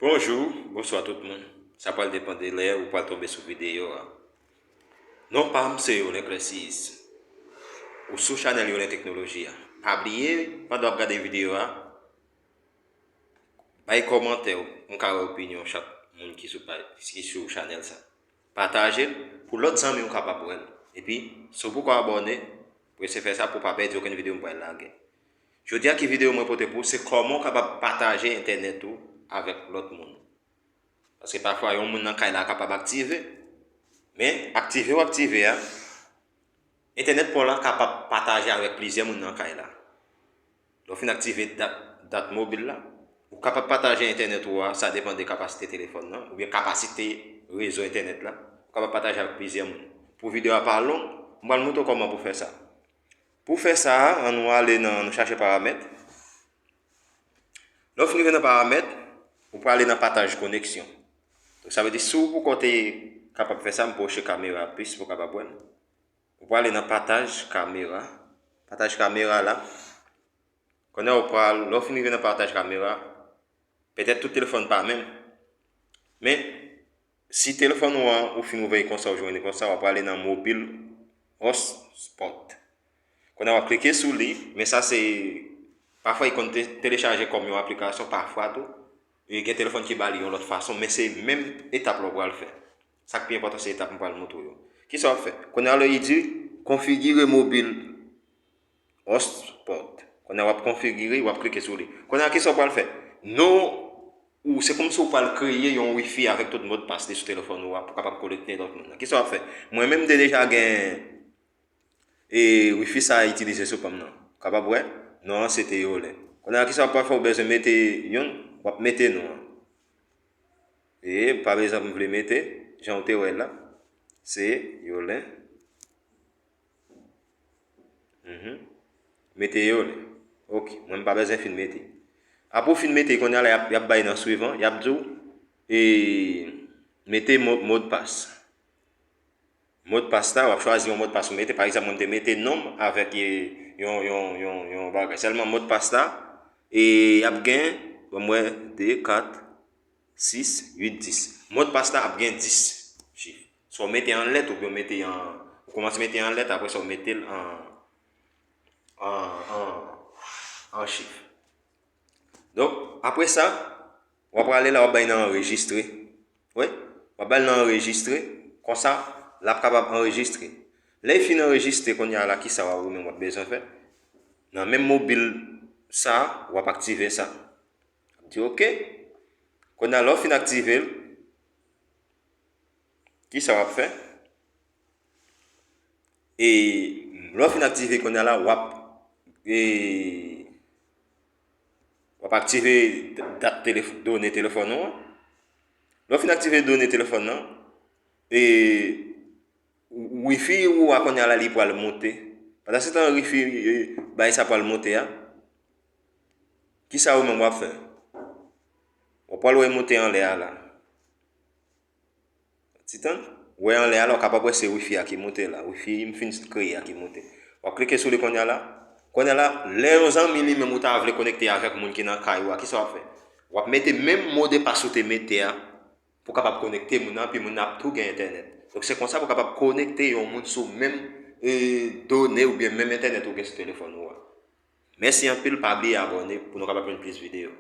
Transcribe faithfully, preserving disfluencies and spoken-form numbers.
Bonjou, bonswa tout moun. Sa pral depann de lè ou pral tonbe sou videyo a. Non pa m se Yolen Clessis. Ou sou chanèl Yolen Teknoloji a. Pa bliye, pandan w ap gade videyo a, bay kòmantè w, m ka wè opinyon chak moun ki sou paj, ki sou chanèl sa. Pataje l pou lòt zanmi w kapab wè l. Epi, si w poko abòne, prese fè sa pou w pa pèdi okenn videyo m pral lage. Jodi a ki videyo mwen pote pou ou, se kòman w kapab pataje entènèt ou avèk lòt moun. Paske pafwa, yon moun nan kay la kapab aktive, men aktive w aktive a, entènèt pa w la kapab pataje avèk plizyè moun nan kay la. Lè w fin aktive dat, dat mobil la, ou kapab pataje entènèt ou a, sa depann de kapasite telefòn nan, oubyen kapasite rezo entènèt la, ou kapab pataje avèk plizyè moun. Pou videyo a pa long, m pral montre w kòman pou fè sa. Pou fè sa, ann nou ale nan, nou chache paramèt. Lè w fin rive nan paramèt, ou prale nan pataj koneksyon. Donk, sa vle di, si w poko te kapab fè sa, m pwoche kamera plis pou w kapab wè l. Ou prale nan pataj kamera. Pataj kamera la. Kounye a ou pral, lè w fin rive nan pataj kamera, petèt tout telefòn pa menm. Men, si telefòn ou an, ou fin ouvè l konsa, ou jwenn li konsa, w ap prale nan mobil hotspot. Kounye a w ap klike sou li, men sa se, pafwa, li konn te-, telechaje kòm yon aplikasyon, pafwa tou. E gen telefòn ki ba li yon lòt fason, men se menm etap la w pral fè. Sa k pi enpòtan, se etap m pral montre w yo. Kisa w ap fè? Kounye a, lè li di, konfigire mobil hotspot. Kounye a, w ap konfigire, w ap klike sou li. Kounye a, kisa w pral fè? Non, ou, se kòmsi w pral kreye yon wifi avèk tout modpas li sou telefòn ou a pou kapab konekte lòt moun nan. Kisa w ap fè? Mwen menm, m te deja gen e wifi sa a itilize sou pa m nan. Kapab wè, non an se te Yolen. Kounye a, kisa w ap fè? Ou bezwen mete youn, w ap mete non an. E pa bezwen m vle mete, jan w te wè la, se Yolen. Mhm. Mete Yolen. Ok, mwen m pa bezwen fin mete. Apre w fin mete, kounye a la, y ap, y ap bay nan swivan, y ap di w, e, mete mo-, modpas. Modpas la, w ap chwazi yon modpas ou mete. Pa egzanp, mwen m te mete non m avèk, e, yon, yon, yon, yon bagay. Sèlman modpas la, e, y ap gen, ban m wè, de, kat, sis, uit, dis. Modpas la ap gen dis chif. Swa w mete an lèt oubyen w mete an, ou kòmanse mete an lèt, apre sa w mete l an, an, an, an chif. Donk, apre sa, w ap prale la, w ap bay nan anrejistre. Wi, w ap bay nan anrejistre. Konsa, l ap kapab anrejistre. Lè l fin anrejistre, kounye a la, kisa w menm w ap bezwen fè? Nan menm mobil sa, w ap aktive sa. Di ok. Kounye a, lè w fin aktive l, kisa w ap fè? E lè w fin aktive kounye a la, w ap, e, w ap aktive dat telef-, done telefòn ou an. Lè w fin aktive done telefòn nan, e, wifi ou a kounye a la, li pral monte. Pandan se tan wifi, e, bagay sa pral monte a, kisa ou menm w ap fè? W ap pral wè monte anlè a la. Ti tann. Ou wè anlè a la, ou kapab wè se wifi a ki monte la. Wifi m fin kreye a ki monte. W ap klike sou li kounye a la. Kounye a la, lè yon zanmi li menm ou ta vle konekte avèk moun ki nan kay ou a, kisa w ap fè? W ap mete menm modpas ou te mete a pou kapab konekte moun nan, epi moun nan ap tou gen entènèt. Donk, se konsa pou kapab konekte yon moun sou menm, e, done oubyen menm entènèt ou gen sou telefòn ou a. Mèsi anpil, pa bliye abòne pou nou kapab jwenn plis videyo.